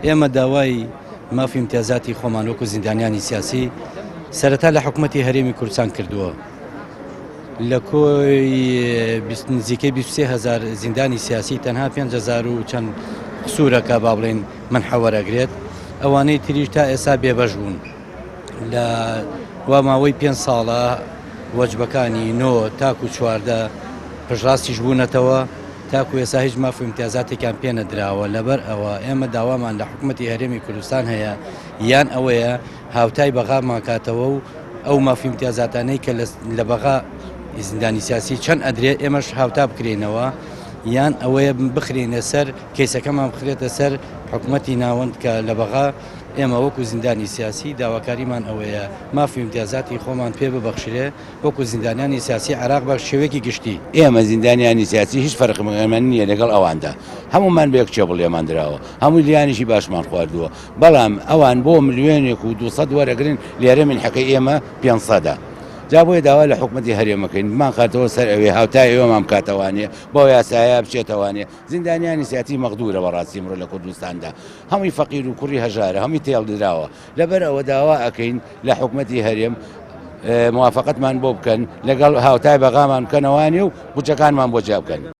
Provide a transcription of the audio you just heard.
ئێمە داوای مافی ئیمتیازاتی خۆمان وەکو زیندانیانی سیاسی سەرەتا لە حکومەتی هەرێمی کوردستان کردووە. لە کۆی نزیکەی 23 هزار زیندانی سیاسی تەنها 5 هزار و چەند قسوورەکە با بڵێین منحە وەرەگرێت ئەوانەی تریش تا ئێستا بێبەش بوون لە وا ماوەی پێ ساڵە وەجبەکانی نۆ تاکو 14 پشڕاستیش بوونەتەوە تاکو ئێستا هیچ ماف و ئیمتیازاتێکیان پێ نەدراوە. لەبەر ئەوە ئێمە داوامان لە حکومەتی هەرێمی کوردستان هەیە یان ئەوەیە هاوتای بەغامان کاتەوە و ئەو ماف و ئیمتیازاتانەی کە لە بەغا زیندانی سیاسی چەند ئەدرێ ئێمەش هاوتا بکرێنەوە یان ئەوەیە بخرێنە سەر کەیسەکەمان بخرێتە سەر حکومەتی ناوەند کە لە بەغا ئێمە وەکو زیندانی سیاسی داواکاریمان ئەوەیە ماف و ئیمتیازاتی خۆمان پێ ببەخشرێ وەکو زیندانیانی سیاسی عێراق بە شێوەیەکی گشتی. ئێمە زیندانیانی سیاسی هیچ فەرقمان نییە لەگەڵ ئەواندا، هەموومان بە یەک چێبڵ لێمان دراوە، هەموو لیانیشی باشمان خواردووە، بەڵام ئەوان بۆ ملیۆنێک و 200 وەرەگرن، لێرە مینحەکەی ئێمە پێنجسەدە. جا بۆیە داوا لە حکومەتی هەرێمەکەین بمانخاتەوە سەر ئەوێ، هاوتای ئێوەمان بکاتەوانێ، بەو یاسایە بچێتەوانێ. زیندانیانی سیاسی مەغدورە بەڕاستی ئەمڕۆ لە کوردستاندا، هەمووی فەقیر و کوڕی هەژارە، هەمووی تێڵدراوە. لەبەر ئەوە داوا ئەکەین لە حکومەتی هەرێم موافقەتمان بۆ بکەن لەگەڵ هاوتای بەغامان بکەنەوانێ و بودجەکانمان بۆ جیا بکەن.